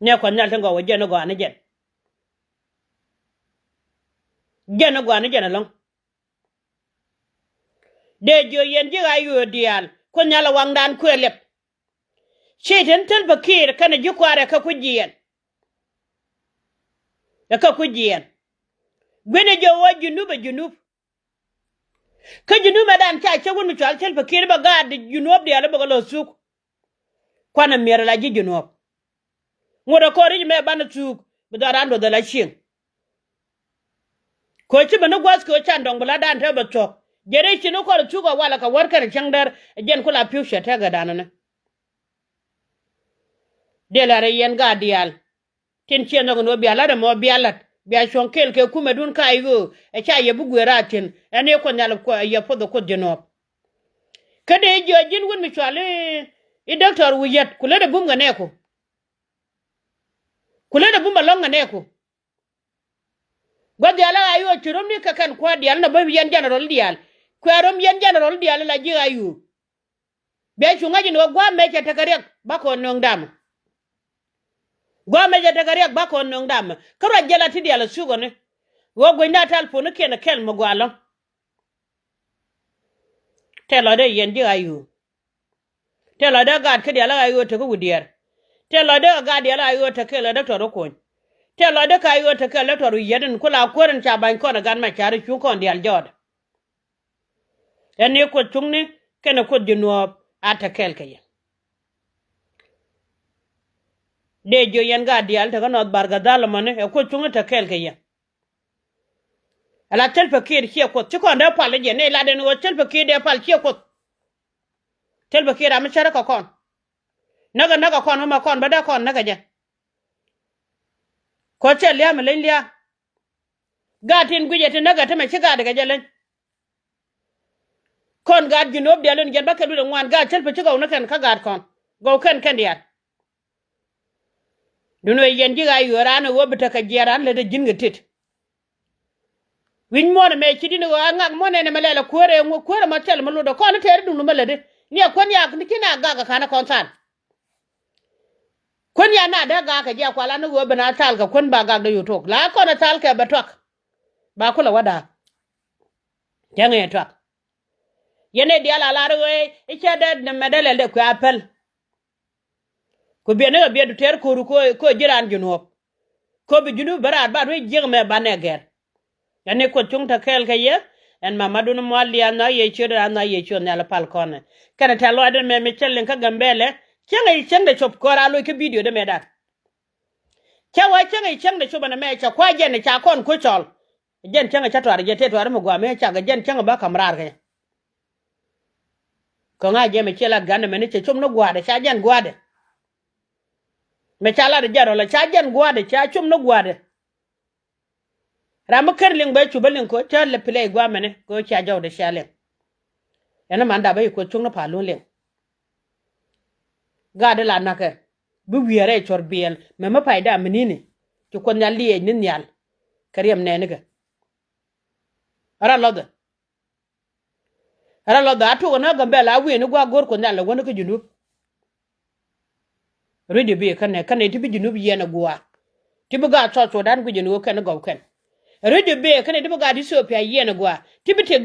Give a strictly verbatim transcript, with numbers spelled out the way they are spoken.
Ni a Kuɔth Nhial tin gɔw ɛ jɛn ni gɔaa ni jɛn. Jɛn ni gɔaa ni jɛn ɛlɔ̱ŋ. Dee jiö yɛn ji̱ a yio̱o̱ diaal Kuoth Nhial ɛ waŋdan kuëë liɛp. Ci tin thil bä kiir kɛnɛ ji̱ kuaar ɛ kä kui̱ jiɛɛn. Ɛ kä kui̱ jiɛɛn. Gui̱ni jiö wä Junub ɛ Junub. Kä Junub mɛ dan ca cä wun mi cual thil bä kiir bä gaat Junub diaal bä kɛ lɔ thuk. Kuanɛ mier la ji̱ Junub. Ŋut ɛ kɔr i̱ mɛ banɛ thuk bi dhɔran duɔth ala cieŋ. Kɛ ci ben ni gua̱th kɛ can dɔŋ bi la dan te bɛ thuɔ̱k. Jɛ rɛy ci ni kɔr thuk ɛ walɛ kɛ wär kɛn cäŋ dɛr ɛ jɛn ku la pi̱w cɛ tɛk ɛ danɛ ni. Dee la rɛy yɛn gaat diaal. Tin ciɛ nhɔk ni wä bia lat ɛmɔ bia lat bia cuɔ̱ŋ kɛɛl kɛ kumɛdun ka i̱ ɣöö ɛ ca yɛ bi guëër a thi̱n ɛn i̱ Kuoth Nhial yɛ puɔth ɛ Kuoth Junub. Kä dee jiɔ ji̱n wut mi cual i̱ dɔktɔr wi̱i̱ yät ku lät ɛ bum kɛ nɛɛku. Ku lät ɛ bum ɛlɔ̱ŋ kɛ nɛɛku. Gua̱th diaal ɛ ɣa̱c ɣöö ci romni kɛ kɛn kua̱r diaal nɔ bä yɛn jɛnɛrɔl diaal. Kuɛ rom yɛn jɛnɛrɔl diaal la ji̱ ɣa̱c ɣöö bia cu ŋa̱c in ɣöö gua̱a̱mɛ cɛ tekɛ riɛk bakɔ nööŋ damä. Gua̱a̱mɛ cɛ tekɛ riɛk bakɔ nööŋ damä kä ruac jɛ la ti diaal ɛ thukɔni. Ɣöö guecna tal puɔ̱nikiɛn ɛ kɛl mi gua̱a̱ lɔ̱ŋ. Tɛl lɔcdä yɛn ji̱ ɣa̱c ɣöö tɛl lɔcdä gaat kä diaal ɣa̱c ɣöö tekä wi̱diɛɛr. Tɛl lɔcdä ɛ gaat diaal ɣa̱c ɣöö tekɛ lɛ dɔktɔr ɛ kuɔ̱ny. Tɛl lɔcdä ka ɣa̱c ɣöö tekɛ lɛ dɔktɔr wi̱i̱ yɛt in ku la kuäär in ca ba̱ny kɔn ɛ gat ma ca̱r i̱ cuŋ kɔn diaal jɔɔt. Ɛn ni Kuoth cuŋni kɛnɛ Kuoth ji̱ nuɔɔp a te kɛɛl kɛ yɛ. Dee jiö yɛn gaat diaal tekä North Bahr el Ghazal ɛmɔni ɛ Kuoth cuŋni te kɛɛl kɛ yɛ. Ala Salva Kiir ciɛ Kuoth ci kɔn dee pal i̱ jɛ ni lat ɛn ɣöö Salva Kiir dee pal ciɛ Kuoth. Salva Kiir ram mi cärä kɛ kɔn. Näkɛ näkɛ kɔn mɛ kɔn bä dee kɔn näkɛ jɛ. Kɔn cɛ lia̱a̱ mi leny lia̱a̱. Gaat tin guicɛ ti näkɛ ti mɛ ci gaat kɛ jɛ leny. Kɔn gaat Junub diaal in jɛn bä kɛ lut ɛ ŋuan gaat Salva ci gɔw ni kɛn kä gaat kɔn. Gɔw kɛn kɛn diaal. Dun wee yɛn ji̱ ɣa̱c ɣöö raan ɛ ɣöö bi tekɛ jiɛɛr raan lät ɛ ji̱n kɛ tet. Wi̱c muɔ̱ɔ̱n ɛmɛ ci di̱n ɣöö a ŋak muɔ̱ɔ̱n ɛn ɛmɛ lɛl ɛ kuäär ɛ ŋuɔ̱ kuäär ɛmɔ thil mi lotdɛ kɔn tɛɛri duŋdu mi lätdi. Ni ɛ kuän yak ni ci na gak ɛ ka̱n ɛ kɔn thaal. Kuän yak na dee gak kɛ jiak kual an ni ɣöö ben a thaal kɛ kuän ba gak dee yo̱o̱ tok la kɔn ɛ thaal kɛ bɛ tuak. Ba kulɛ wä da̱a̱k. Cäŋ ɛ tuak. Yɛn ɛ diaal a lar ɣöö i̱ cɛ dee nɛmɛ dee lɛl dee kuɛ a päl. Ku biɛn ni kɛ biɛt du tɛɛr ko̱ru ko̱ ji̱ raan Junub. Ko̱ bi Junub bä raar ba ruec jiäk mɛ banɛ gɛr. Ɛn ni Kuoth cuŋ te kɛɛl kɛ yɛ. Ɛn mamadun mual diaal nhɔa yɛ ciöt raan nhɔa yɛ ciöt nhial pal kɔnɛ. Kɛnɛ tɛ̈th lɔcdä mɛ mi cä liŋ kä Gambɛlɛ. Cäŋ i̱ cäŋ dɛ cop kɔr a loc kä bidio dä mɛ dan. Cä wä cäŋ i̱ cäŋ dɛ cop ɛn mɛ cɛ kua̱c jɛn ca kɔn kuoc cɔl. Jɛn cäŋ ca tuar jɛ tëë tuar mi gua̱a̱ mi cak jɛn cäŋ bä ka̱m raar kɛ. Kä ŋa̱c jɛ mɛ ciɛ lat gan mɛ ni cɛ cop ni gua̱a̱dɛ ca jɛn gua̱a̱dɛ. Mɛ ca lat jɛ rɔl ca jɛn gua̱a̱dɛ ca cop ni gua̱a̱dɛ. Ram mi ker liŋ bɛ cupä liŋ ko cä lɛ pilɛ i̱ gua̱a̱ mɛni ko cia jɔwdɛ cia liŋ. Ɛn man dap bä i̱ Kuoth cuŋni pa̱a̱l luŋ liŋ. Gaat di la na̱kɛ bi wi̱i̱ rɛy cuɔr biɛl mɛ mi pay dam mi ni̱ni. Ci Kuoth Nhial liɛɛc ni nhial kɛ riɛm nɛɛnikɛ. Ɛ rɔ lɔthɛ. Ɛ rɔ lɔthɛ a tok ɛn ɣä Gambɛl a wi̱i̱ ni gua̱a̱k go̱o̱r Kuoth Nhial ɛ wäni kä Junub. Ri̱cdɛ bëë kɛnɛ kɛnɛ ti bi Junub yiɛn ɛ gua̱a̱. Ti bi gaat South Sudan guic ɛn ɣöö kɛn gɔw kɛn. Ri̱cdɛ bëë kɛnɛ ti bi gaat Ethiopia yiɛn ɛ gua̱a̱. Ti bi tiek